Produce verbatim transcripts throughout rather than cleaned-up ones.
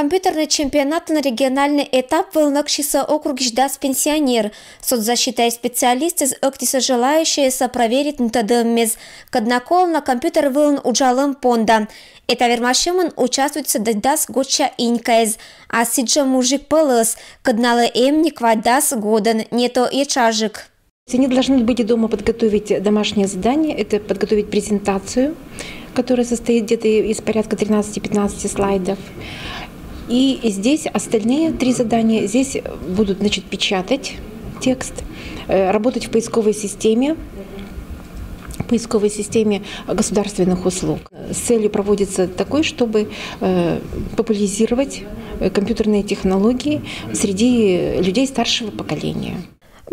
Компьютерный чемпионатын региональный этап вылын ӧксисӧ округысь дас пенсионер. Соцзащитаысь специалистъяс ӧктісӧ желающӧйясӧс проверитны тӧдӧммес. Кӧд на колӧ на компьютер вылын уджалӧм понда. Эта вермасьӧмын участвуйтісӧ дас годся инькаэз, а сідзжӧ мужик пӧлӧс, кӧд налы эм ни квайтӧдас годӧн, не то етшаджык. Они должны были дома подготовить домашнее задание, это подготовить презентацию, которая состоит где-то из порядка тринадцати-пятнадцати слайдов. И здесь остальные три задания, здесь будут, значит, печатать текст, э, работать в поисковой системе, поисковой системе государственных услуг. С целью проводится такой, чтобы э, популяризировать э, компьютерные технологии среди людей старшего поколения.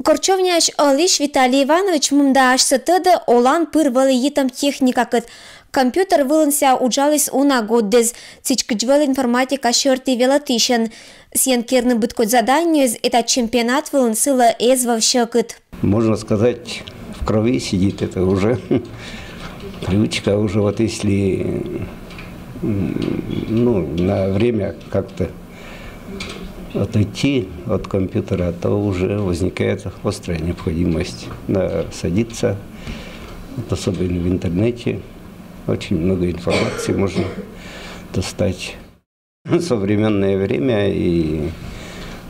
Корчовняысь Ӧлысь Виталий Иванович мында асьсӧ тӧдӧ, олан пыр вӧлі йитӧм техникакӧд. Компьютер вылын сійӧ уджаліс уна годдэс, сідзкӧдз вӧлі информатика сьӧрті велӧтысьӧн. Сійӧн керны быд кодь заданиеыс эта чемпионат вылын сылӧ эз вӧв сьӧкыд. Можно сказать, в крови сидит это уже. Привычка уже, вот если, м, ну, на время как-то отойти от компьютера, то уже возникает острая необходимость, да, садиться, вот особенно в интернете. Очень много информации можно достать. Современное время, и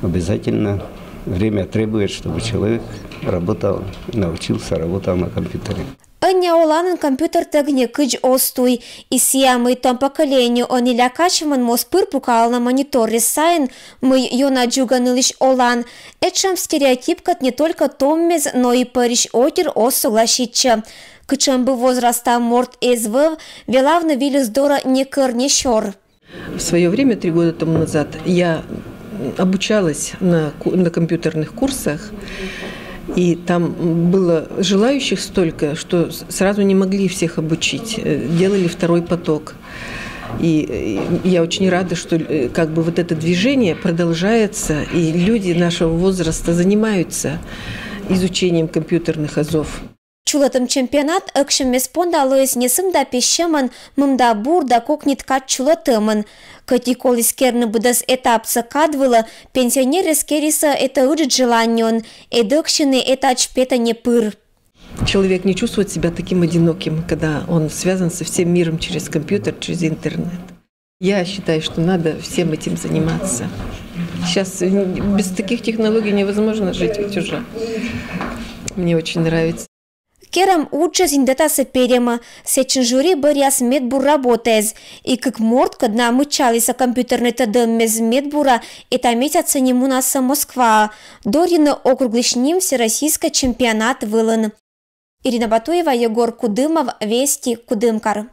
обязательно время требует, чтобы человек работал, научился, работал на компьютере. Ӧнія оланын компьютертӧг некыдз оз туй. И сійӧ, мый том поколение ӧні лякасьӧмӧн моз пыр пукалны монитор сайын, мый ёна дзугӧн ылысь олан. Этшӧм стереотипкӧд не только томмез, но и пӧрысь отир оз согласитчы. Кытшӧм бы возраста морт эз вӧв, велавны вильысь дорӧ некӧр не сёр. В свое время, три года тому назад, я обучалась на, на компьютерных курсах, и там было желающих столько, что сразу не могли всех обучить, э, делали второй поток. И э, я очень рада, что э, как бы вот это движение продолжается, и люди нашего возраста занимаются изучением компьютерных азов. Чулӧтӧм чемпионат ӧксьӧммес понда лоис не сымда пи сьӧмӧн, мымда бур да кокнит кад чулӧтӧмӧн. Кӧть и коліс керны быдӧс этапсӧ кад вылӧ, пенсионеръяс керисӧ это ыджыд желаниеӧн, ӧд ӧксьыны этадз петӧ не пыр. Человек не чувствует себя таким одиноким, когда он связан со всем миром через компьютер, через интернет. Я считаю, что надо всем этим заниматься. Сейчас без таких технологий невозможно жить ведь уже. Мне очень нравится. Керӧм уджыс индӧтасӧ перемӧ, сэтшӧм жюри бӧръяс медбур работаэз. И кык морт, кӧд на мыччалісӧ компьютернӧй тӧдӧммес медбурӧ, эта месяцын мунасӧ Москваӧ дорйыны округлысь ним всероссийскӧй чемпионат вылын. Ирина Батуева, Егор Кудымов, Вести, Кудымкар.